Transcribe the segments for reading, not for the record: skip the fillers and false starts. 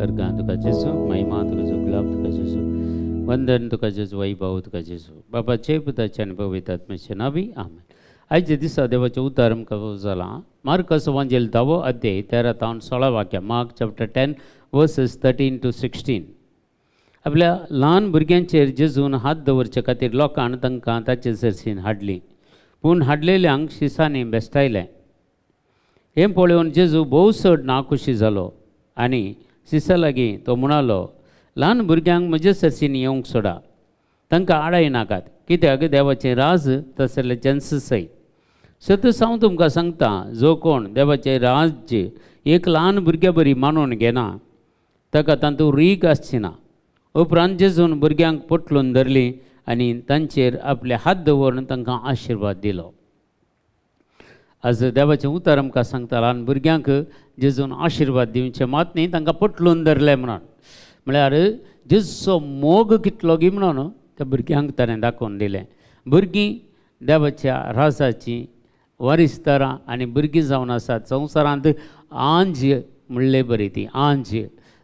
अर्गां तुका जेजू, महिमा तुका जेजू, गुलाब तुका जेजू, वंदन तुका जेजू, वैभव तुका जेजू. बाबाचे पुताचे आनी पवित्र आत्म्याचे नांवी आमेन. आयच्या दिसा देवाचें उतर आमकां जालां मार्कस वांजेल 10वो अध्याय 13 तावन 16 वाक्या, मार्क चॅप्टर 10 वर्सेस 13 to 16. आपल्या ल्हान भुरग्यांचेर जेजून हात दवरचे खातीर लोकांक तांकां ताचे सरसीन हाडली, पूण हाडलेल्यांक शिसांनी बेश्टायलें. हें पळोवन जेजू भोव चड नाखुशी जालो आनी शिसा लागीं तो म्हणालो, ल्हान भुरग्यांक म्हजे सरसीन येवंक सोडा, तांकां आडाय नाकात, कित्याक देवाचें राज तसलें सय. सतच हांव तुमकां सांगता, जो कोण देवाचें राज्य एक ल्हान भुरग्या बरी मानून घेना ताका तातूंत रीग आसची ना. उपरांत जेजून भुरग्यांक पोटलून धरलीं आनी तांचेर आपले हात दवरून तांकां आशिर्वाद दिलो. आज देवाचें उतर आमकां सांगता, ल्हान भुरग्यांक जेजून आशिर्वाद दिवचे मात न्ही, तांकां पोटलून धरलें म्हणून. म्हळ्यार जेजूचो मोग कितलो गी म्हणून त्या भुरग्यांक ताणें दाखोवन दिलें. भुरगीं देवाच्या राजाचीं वारिसदारां आनी भुरगीं जावन आसात. संवसारांत आंज म्हणले बरी ती आंज,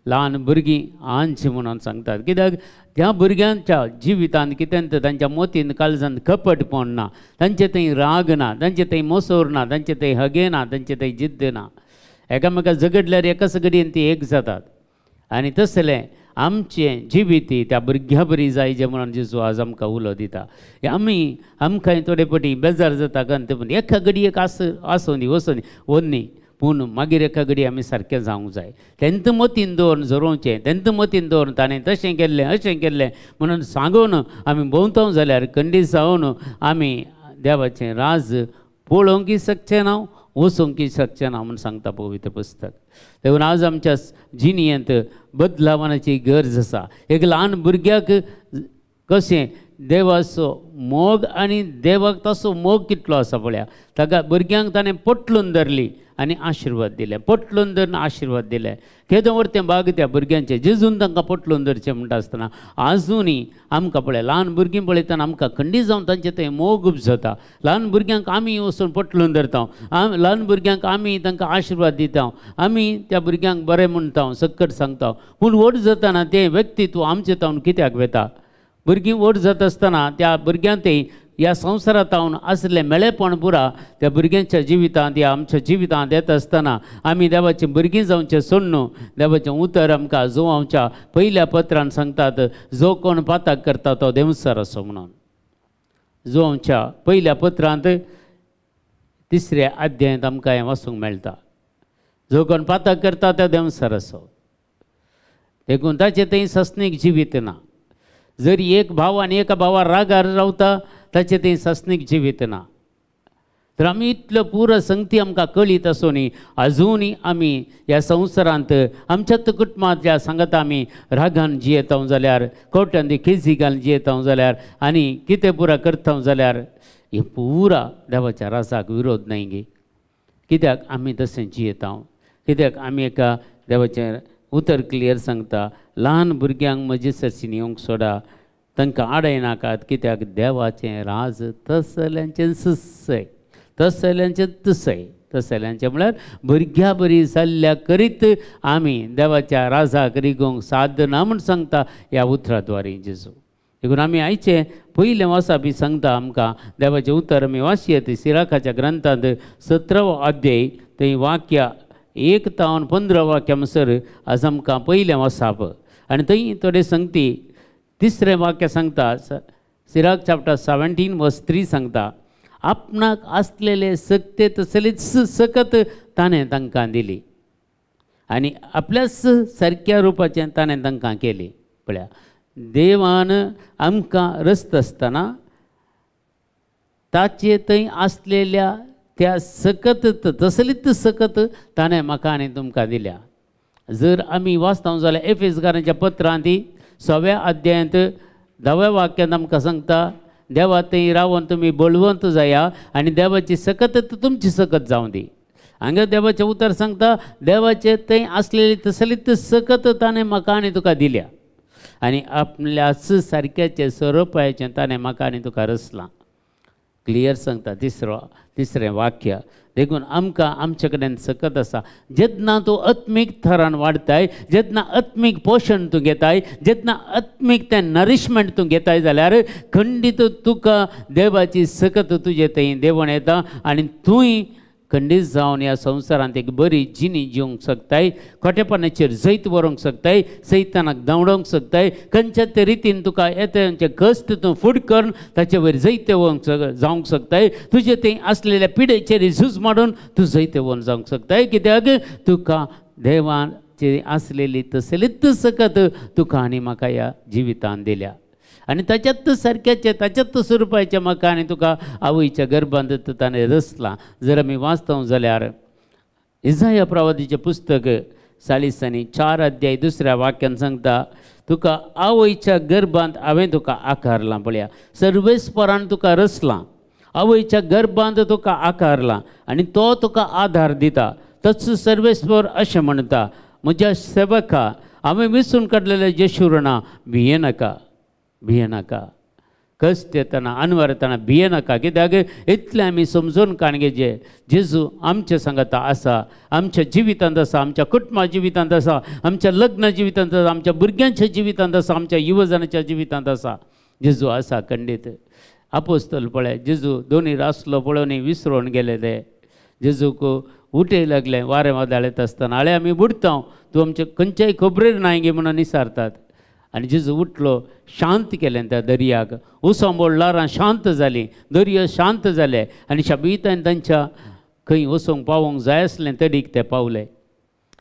ल्हान भुरगीं आंज म्हणून सांगतात, कित्याक त्या भुरग्यांच्या जिवितांत कितें तर तांच्या मोतीन काळजांत कपटपण ना, तांचे थंय राग ना, तांचे थंय मोसोर ना, तांचे थंय हगे ना, तांचे थंय जिद्द ना. एकामेका झगडल्यार एकाच घडयेन ती एक जातात. आनी तसलें आमचें जिवीत त्या भुरग्यां बरी जायजें म्हणून जेजू आज आमकां उलो दिता. आमी आमकां थोडे पटी बेजार जाता गंत, पूण एका घडयेक आसूं दी वचूं दी वन्नी, पूण मागीर एका घडये आमी सारकें जावंक जाय. तेंत मतीन दवरून झरोवचें, तेंत मतीन दवरून ताणें तशें केल्लें अशें केल्लें म्हणून सांगून आमी भोंवता जाल्यार खंडीत जावन आमी देवाचें राज पळोवंकय शकचें ना, वचूंकय शकचें ना म्हूण सांगता पवित्र पुस्तक. देखून आज आमच्या जिणेंत बदलावणाची गरज आसा. एक ल्हान भुरग्याक कशें देवाचो मोग आनी देवाक तसो मोग कितलो आसा पळया, ताका भुरग्यांक ताणें पोटलून धरली आनी आशिर्वाद दिले, पोटलून धरून आशिर्वाद दिले. केदो व्हड तें भाग त्या भुरग्यांचें, जेजून तांकां पोटलून धरचें म्हणटा आसतना आजुनूय आमकां पळय ल्हान भुरगीं पळयतना आमकां खंडीत जावन तांचे थंय मोग उपजता. ल्हान भुरग्यांक आमी वचून पोटलून धरता, ल्हान भुरग्यांक आमी तांकां आशिर्वाद दिता, आमी त्या भुरग्यांक बरें म्हणटा, सक्कट सांगता. पूण व्हड जातना तें व्यक्तित्व आमचें तावन कित्याक वेता? भुरगीं व्हड जाता आसतना त्या भुरग्यां ते ह्या संवसारांत आसलें मेळेपण पुरा त्या भुरग्यांच्या जिवितांत ह्या आमच्या जिवितांत येता आसतना आमी देवाचीं भुरगीं जावचें सोडून देवाचें उतर आमकां जो आमच्या पयल्या पत्रान सांगतात, जो कोण पाताक करता तो देंवचार आसो म्हणून. जो आमच्या पयल्या पत्रांत 3ऱ्या अध्यायांत आमकां हें वाचूंक मेळटा, जो कोण पाताक करता तो देंवचार आसो. देखून ताचें थंय सस्नीक जिवीत ना. जर एक भाव आनी एका भावा रागार रावता ताचें थंय सासणीक जिवीत ना. तर आमी इतल्यो पुरो संगती आमकां कळीत आसूनय आजुनूय आमी ह्या संवसारांत आमच्याच कुटुंबांतल्या सांगता आमी रागान जियेता जाल्यार, कोट्यांनी केजी घालून जियेता जाल्यार आनी कितें पुरा करता जाल्यार हें पुरा देवाच्या राजाक विरोध न्हय गे. कित्याक आमी तशें जियेता? कित्याक आमी एका देवाचें उतर क्लियर सांगता, ल्हान भुरग्यांक म्हजे सरशीन येवंक सोडा, तांकां आडाय नाकात, कित्याक देवाचें राज तसल्यांचें सय, तसल्यांचें तसय. तसल्यांचें म्हळ्यार भुरग्यां बरी जाल्ल्या करीत आमी देवाच्या राजाक रिगोवंक साधना म्हूण सांगता ह्या उतरा द्वारे जेजू. देखून आमी आयचें पयलें वाचप सांगता आमकां देवाचें उतर आमी वाचयत सिराखाच्या ग्रंथांत 17वो अध्याय थंय वाक्य 1 तावन 15 वाक्या म्हणसर आज आमकां पयलें वाचप. आनी थंय थोडे संगती 3रें वाक्य सांगता, सिराक चॅप्टर 17 वर्स 3 सांगता, आपणाक आसलेले सक्ते तसलीच सकत ताणें तांकां दिली आनी आपल्याच सारक्या रुपाचें ताणें तांकां केली. पळया देवान आमकां रस्त आसतना ताचे थंय आसलेल्या त्या सकत तसलीच सकत ताणें म्हाका आनी तुमकां दिल्या. जर आमी वाचता जाल्यार एफेसकारांच्या पत्रांत 6व्या अध्यायांत 10व्या वाक्यांत आमकां सांगता, देवा थंय रावन तुमी बळवंत जाया आनी देवाची सकत तुमची सकत जावं दी. हांगा देवाचें उतर सांगता, देवाचें थंय आसलेली तसलीच सकत ताणें म्हाका आनी तुका दिल्या आनी आपल्याच सारक्याचें स्वरुपाचें ताणें म्हाका आनी तुका रचलां. क्लियर सांगता तिसरें वाक्य. देखून आमकां आमचे कडेन सकत आसा. जेन्ना तूं आत्मीक थरान वाडताय, जेन्ना आत्मीक पोशण तूं घेताय, जेन्ना आत्मीक तें नरिशमेंट तूं घेताय जाल्यार खंडीत तुका देवाची सकत तुजे थंय देवण येता आनी तूंय खंडीत जावन ह्या संवसारांत एक बरी जिणी जिवंक शकताय, खोटेपणाचेर जैत व्हरूंक शकताय, सैतानाक धांवडोवंक शकताय, खंयच्या ते रितीन तुका येता कश्ट तूं फुड करून ताचे वयर जैत जावंक शकताय, तुजे थंय आसलेल्या पिडेचेर झूज मारून तूं जैतवंत जावंक शकताय. कित्याक तुका देवाची आसलेली तसलीच सकत तुका आनी म्हाका ह्या जिवितान दिल्या आनी ताच्यात सारक्याचें ताच्यात स्वरुपाचें म्हाका आनी तुका आवयच्या गर्भांत ताणें रचलां. जर आमी वाचता जाल्यार इजाया प्रवादीचें पुस्तक 44 अध्याय 2 वाक्यान सांगता, तुका आवयच्या गर्भांत हांवें तुका आकारलां. पळया, सर्वेस्परान तुका रचलां, आवयच्या गर्भांत तुका आकारलां आनी तो तुका आधार दिता. तच सर्वेस्पर अशें म्हणटा, म्हज्या सेवका हांवें विसून काडलेल्या जेशुरणा भियेनाका, भियेनाका. कश्ट येतना अनवर येतना भियेनाका. कित्याक इतलें आमी समजून काणगेचे जेजू आमचे सांगाता आसा, आमच्या जिवितांत आसा, आमच्या कुटुंबा जिवितांत आसा, आमच्या लग्न जिवितांत आसा, आमच्या भुरग्यांच्या जिवितांत आसा, आमच्या युवजनाच्या जिवितांत आसा. जेजू आसा खंडीत. आपोस्तल पळय, जेजू दोनी रासलो पळोवन विसरून गेले ते. जेजूक उठय लागले वारें वादळ येता आसतना, आळे आमी बुडटा, तूं आमचे खंयच्याय खबरेर नाय गे म्हणून निसारतात. आनी जेजू उठलो, शांत केलें त्या दर्याक, उसंबोळ ल्हारां शांत जालीं, दर्या शांत जाले आनी शाबीतान तांच्या खंय वचूंक पावोंक जाय आसलें तडीक ते पावले.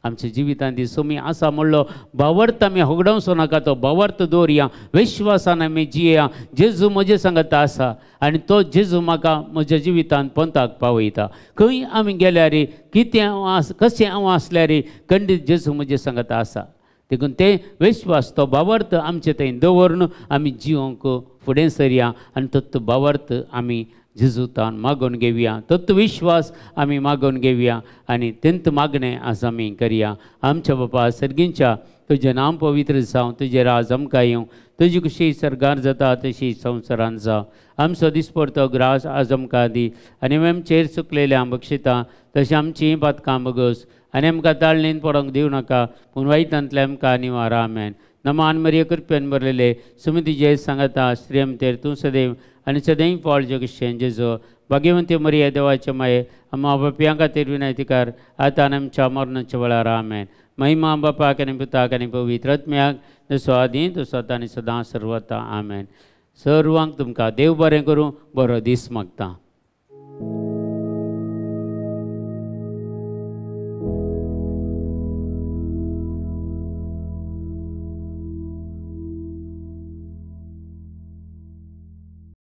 आमच्या जिवितांत ती सुमी आसा म्हणलो भावार्थ आमी होगडावचो नाका, तो भावार्थ दवरया, विश्वासान आमी जियेया. जेजू म्हजे सांगाता आसा आनी तो जेजू म्हाका म्हज्या जिवितांत पंथाक पावयता. खंय आमी गेल्यार, कितें हांव कशें हांव आसल्यार खंडीत जेजू म्हजे सांगाता आसा. देखून ते विश्वास तो भावार्थ आमचे थंय दवरून आमी जिवंक फुडें सरया आनी तत्व भावार्थ आमी जेजूतान मागोवन घेवया, तत्व विश्वास आमी मागोवन घेवया आनी तेंत मागणें आज आमी करया. आमच्या बापा सर्गींच्या, तुजें नांव पवित्र जावं, तुजें राज आमकां येवं, तुजी कशी सरगार जाता तशी संवसारान जावं. आमचो दिसपडतो ग्रास आज आमकां दी आनी आमचेर चुकलेल्या बक्षिता तशें आमचीं पातकां बगस आनी आमकां ताळणीन पडोंक दिवं नाका, पूण वायटांतलें आमकां निवार. आमेन. नमान मरिया, कृपेन भरलेले, सुमती जय सांगता, स्त्रियमतेर तूं सदैव आनी सदैव फळ जगशें जेजो. भाग्यवंती मरिया, देवाचे माये, आम्हा बाप्यां खातीर विनंती कर आतां आनी आमच्या मरणाच्या वेळार. आमेन. महिमा बापाक आनी पुताक आनी पवित्र आत्म्याक, जसो आदी तसो आतां आनी सदां सर्वता. आमेन. सर्वांक तुमकां देव बरें करूं, बरो दीस मागता.